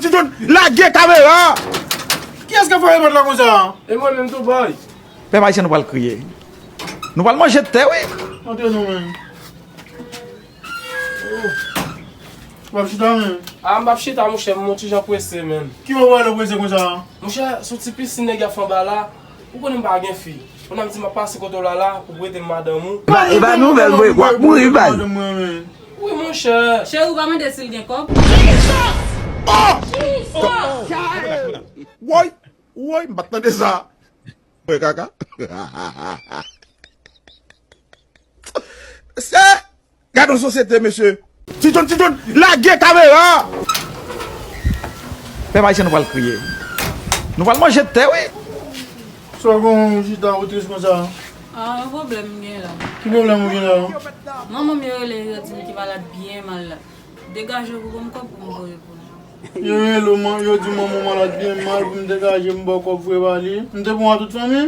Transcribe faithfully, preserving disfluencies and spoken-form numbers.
Ti John, lage kamera! Kiyès k ap frape pòt la konsa? E mwen menm tou, bòy. Pèp ayisyen, nou pral kriye. Nou pral manje tè, wi. Antre non, men. Oh. W ap chita, men. A, m p ap chita, monchè, m yon ti jan prese, men. Ki bò w prale prese konsa? Monchè, sou ti pisin nèg ap fè anba la. Ou konnen m pa gen fi. Ou nan m di m ap pase kote w la la pou prete m madanm ou. Ba, e ba nouvèl vre, w ap mouri baz. Madanm mwen, men. Wi, monchè. Cheri, ou pa mande si l gen kòb? Oh! Woy, woy, m pa t tande sa. Mwen kaka. Mesye, gade yon sosyete, mesye. Ti John, Ti John, lage kamera! Pèp ayisyen, nou pral kriye. Nou pral manje tè, wi. Sa w gen yon chita ou tris konsa? Ah, yon pwoblèm m gen la. Ki pwoblèm ou gen la? Manman m yo rele, yo di m ki malad byen mal la. Degaje w pou ban m kòb pou m voye pou li. Yo rele w, yo di manman w malad byen mal pou m degaje m ba w kòb voye ba li. M te pran w a tout fanmi.